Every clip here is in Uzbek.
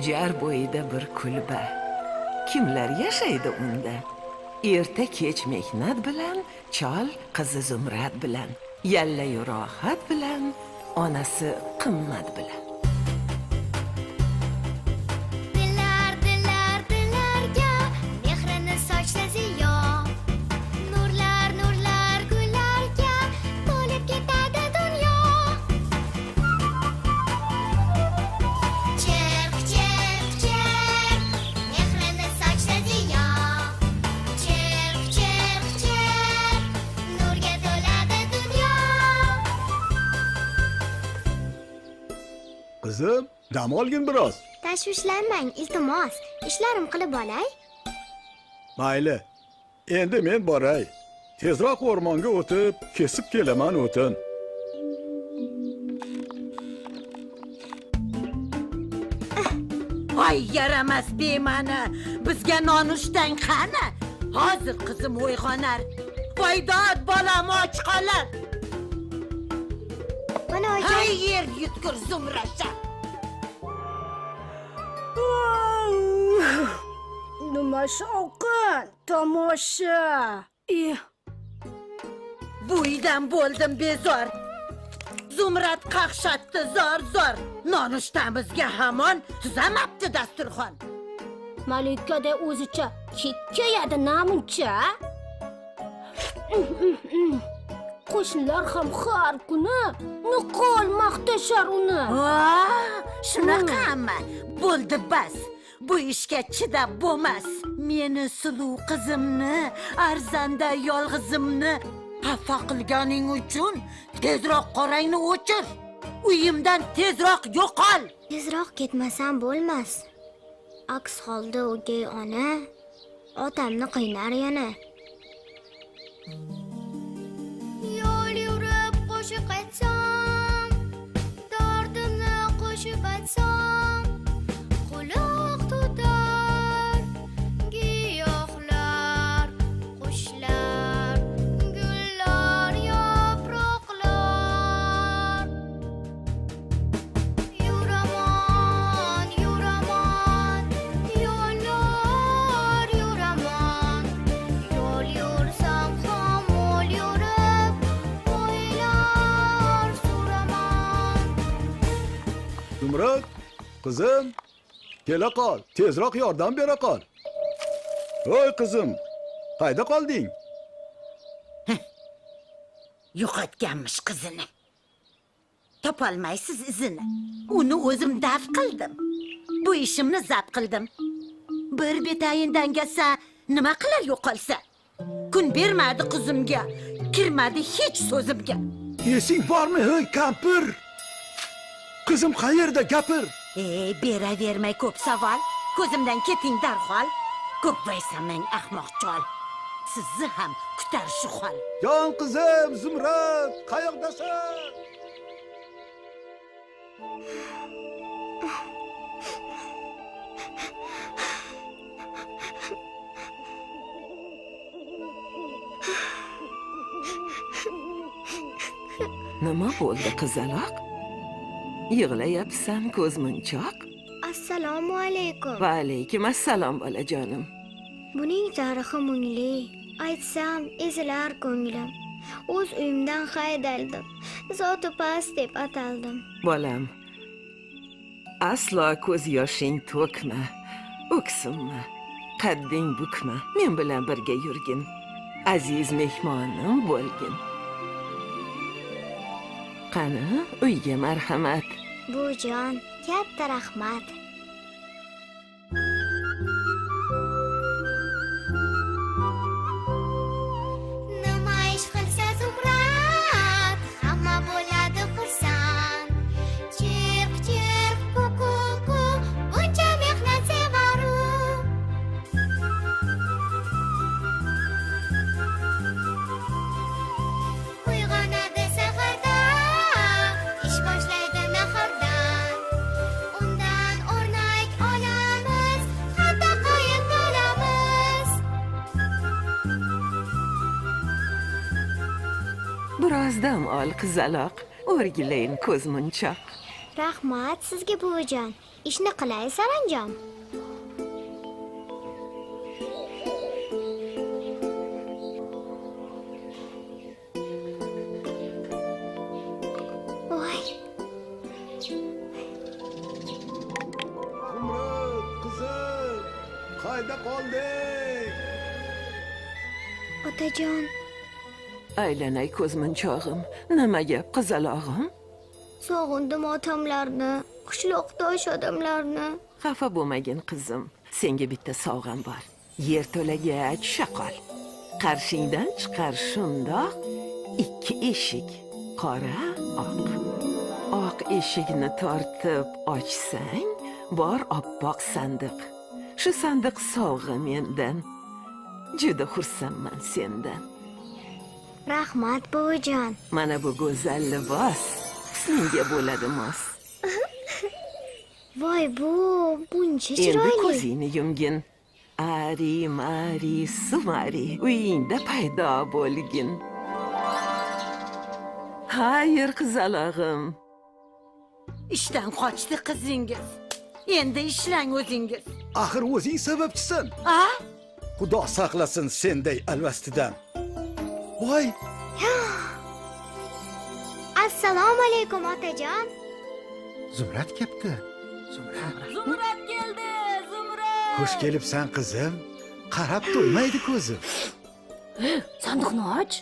Jar bo'yida bir kulba. Kimlar yashaydi unda? Erta kech mehnat bilan, chol qizi Zumrad bilan, yallayu rohat bilan, onasi Qimmat bilan. Dillar, dillar, dillarga mehrini sochsa ziyo. Nurlar, nurlar gullarga to'lib ketadi dunyo. Chirq, chirq, chirq mehrini sochsa ziyo. Chirq, chirq, chirq nurga to'ladi dunyo. Qizim, dam olgin biroz. Tashvishlanmang, iltimos. Ishlarim qilib olay. Mayli. Endi men boray. Tezroq o'rmonga o'tib, kesib kelaman o'tin. Voy yaramas bema'ni, bizga nonushtang qani? Hozir qizim uyg'onar. Voy dod, bolam och qolar. Mana oyijon. Hay yer yutkur Zumrasha. Nima shovqin, tomosha. Bu uydan bo'ldim bezor. Zumrad qaqshatdi zor zor. Nonushtamizga hamon tuzamabdi dasturxon. Malikada o'zicha kekkayadi namuncha. Qo'shnilar ham har kuni nuqul maqtashar uni. Shunaqami? Bo'ldi bas. Bu ishga chidab bo'lmas. Meni suluv qizimni, arzanda yolg'izimni xafa qilganing uchun tezroq qorangni o'chir. Uyimdan tezroq yo'qol. Tezroq ketmasam bo'lmas. Aks holda o'gay ona otamni qiynar yana. Yo'l yurib qo'shiq aytsam, dardimni qo'shib aytsam, quloq tutar giyohlar, qushlar, gullar, yaproqlar. Yuraman, yuraman, yo'llar yuraman. Yo'l yursam ham yo'l yurib, o'ylar suraman. Zumrad, qizim, kela qol, tezroq yordam bera qol. Voy qizim, qayda qolding? Yo'qotganmish qizini. Topolmaysiz izini. Uni o'zim daf qildim. Bu ishimni zabt qildim. Bir betayin dangasa nima qilar yo'qolsa? Kun bermadi qizimga, kirmadi hech so'zimga. Esing bormi, hey kampir? Qizim qayerda, gapir? Beravermay ko'p savol. Ko'zimdan keting darhol. Ko'p vaysamang ahmoq chol. Sizni ham kutar shu hol. Jon qizim, Zumrad, qayoqdasan? Nima bo'ldi qizaloq? Yig'layapsan ko'zmunchoq? Assalomu alaykum. Va alaykum assalom bolajonim. Buning tarixi mungli, aytsam ezilar ko'nglim. O'z uyimdan haydaldim, zoti past deb ataldim. Bolam, aslo ko'z yoshing to'kma, o'ksinma, qadding bukma, men bilan birga yurgin. Aziz mehmonim bo'lgin. Qani, uyga marhamat. Buvijon, katta rahmat. Nima ish qilsa Zumrad, hamma bo'ladi xursand. Chirq chirq ku-ku ku, buncha mehnat sevar u. Uyg'onadi saharda, ish boshlaydi nahardan. Undan Biroz dam ol qizaloq, o'rgilayin ko'zmunchoq. Rahmat sizga buvijon. Ishni qilay saranjom. Voy. Zumrad qizim, qayda qolding? Otajon. Aylanay ko'zmunchog'im, nima gap qizalog'im? Sog'indim otamlarni, qishloqdosh odamlarni. Xafa bo'lmagin qizim, senga bitta sovg'am bor. Yerto'laga tusha qol. Qarshingdan chiqar shundoq ikki eshik, qora, oq. Oq eshikni tortib ochsang, bor oppoq sandiq. Shu sandiq sovg'a mendan. Juda xursandman sendan. Rahmat buvijon. Mana bu go'zal libos husningga bo'ladi mos. Voy bu buncha chiroyli. Endi ko'zingni yumgin. Ari mari sumari uyingda paydo bo'lgin. Xayr qizalog'im. Ishdan qochdi qizingiz. Endi ishlang o'zingiz. Axir o'zing sababchisan. A? Xudo saqlasin senday alvastidan. Voy! Assalomu alaykum otajon. Zumrad kelibdi. Zumrad. Zumrad keldi, Zumrad. Xush kelibsan qizim. Qarab to'ymaydi ko'zim. Sandiqni och.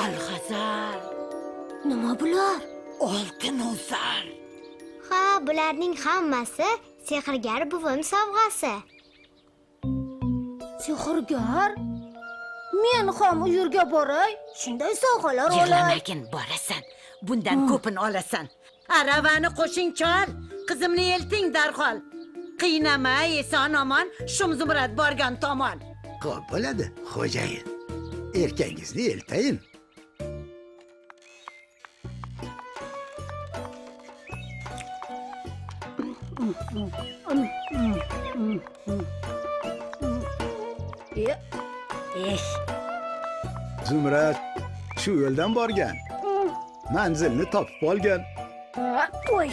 Alg'azar. Nima bular? Oltin o'zar. Ha, bularning hammasi sehrgar buvim sovg'asi. Sehrgar? Men ham u yerga boray, shunday sovg'alar olay. Yig'lamagin, borasan. Bundan ko'pini olasan. Aravani qo'shing chol, qizimni elting darhol. Qiynamay eson omon, shum Zumrad borgan tomon. Xo'p bo'ladi, xo'jayin. Erkangizni eltayin. Zumrad shu yo'ldan borgan. Manzilni topib olgan. Oy.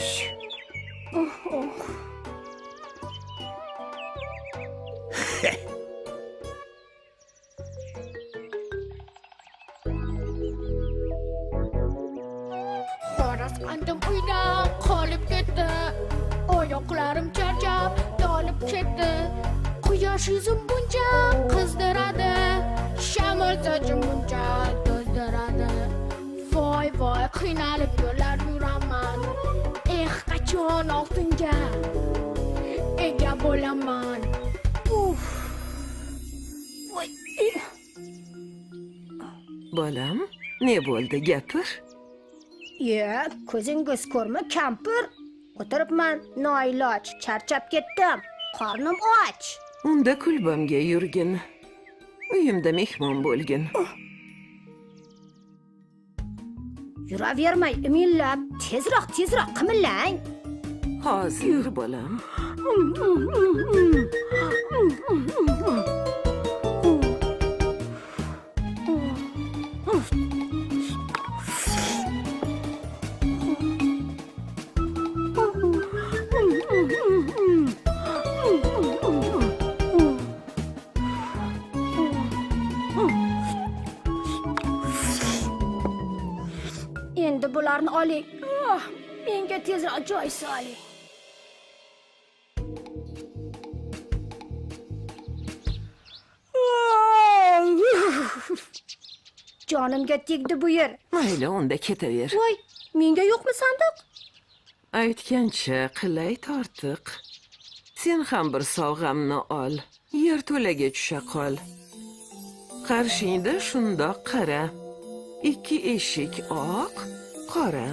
Xo'roz qandim uyda qolib ketdi. Oyoqlarim charchab tolib ketdi. Quyosh yuzim buncha qizdiradi, shamol sochim buncha to'zdiradi. Voy voy qiynalib yo'llar yuraman. Eh, qachon oltinga ega bo'laman. Uf. Voy. Bolam, ne bo'ldi gapir? Ye, ko'zingiz ko'rma kampir. O'tiribman, noiloj, charchab ketdim. Qornim och. Unda kulbamga yurgin. Uyimda mehmon bo'lgin. Yuravermay imillab, tezroq tezroq qimillang. Hozir bolam. Endi bularni oling. Menga tezroq joy soling. Jonimga tegdi bu yer. Mayli, unda ketaver. Voy, menga yo'qmi sandiq? Aytgancha qilay tortiq. Sen ham bir sovg'amni ol. Yerto'laga tusha qol. Qarshingda shundoq qara. Ikki eshik oq, qora.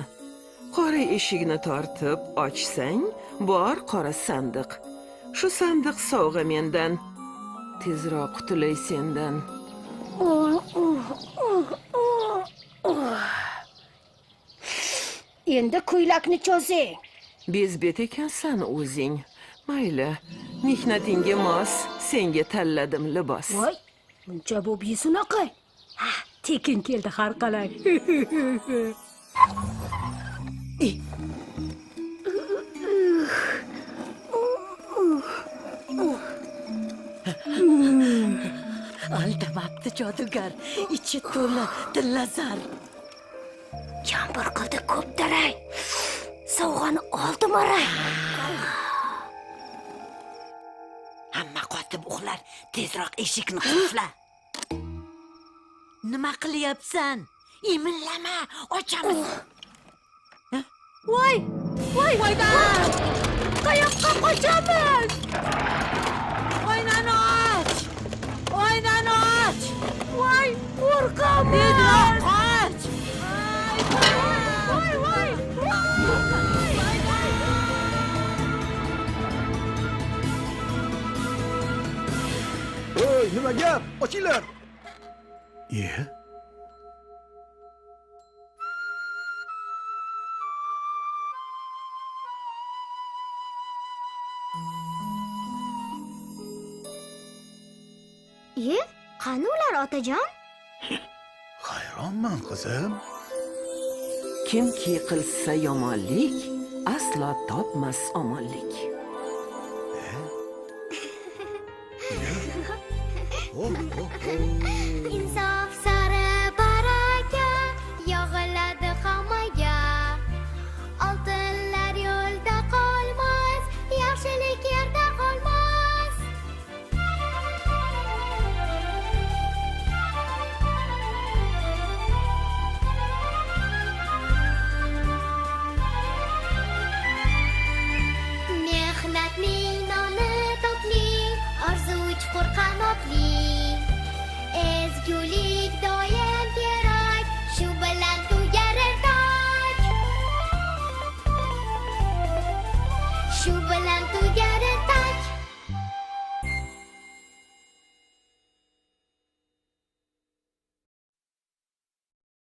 Qora eshikni tortib ochsang, bor qora sandiq. Shu sandiq sovg'a mendan. Tezroq qutulay sendan. Endi ko'ylakni cho'zing. Bezbet ekansan o'zing. Mayli, mehnatingga mos, senga tanladim libos. Voy, buncha bo'p yesunaqa. Ha, tekin keldi har qalay. Aldamabdi jodugar, ichi to'la tilla zar. Yomg'ir qildi ko'p tarang. Sovg'ani oldim arang. Hamma qotib uxlar, tezroq eshikni qulfla. Nima qilyapsan? Imillama, ochamiz. Voy! Voy! Voydan! Qayoqqa qochamiz? Oynani och! Oynani och! Voy, qo'rqaman! Tezroq qoch! Voy, voy! Voy, nima gap? Ochinglar. Iye. Iye, qani ular otajon? Hayronman qizim. Kimki qilsa yomonlik, aslo topmas omonlik. Insof sari baraka yog'iladi hammaga. Oltinlar yo'lda qolmas, yaxshilik yerda qolmas. Mehnatning noni totli, orzu chuqur qanotli. Ezgulik doim kerak, shu bilan tugar ertak. Shu bilan tugar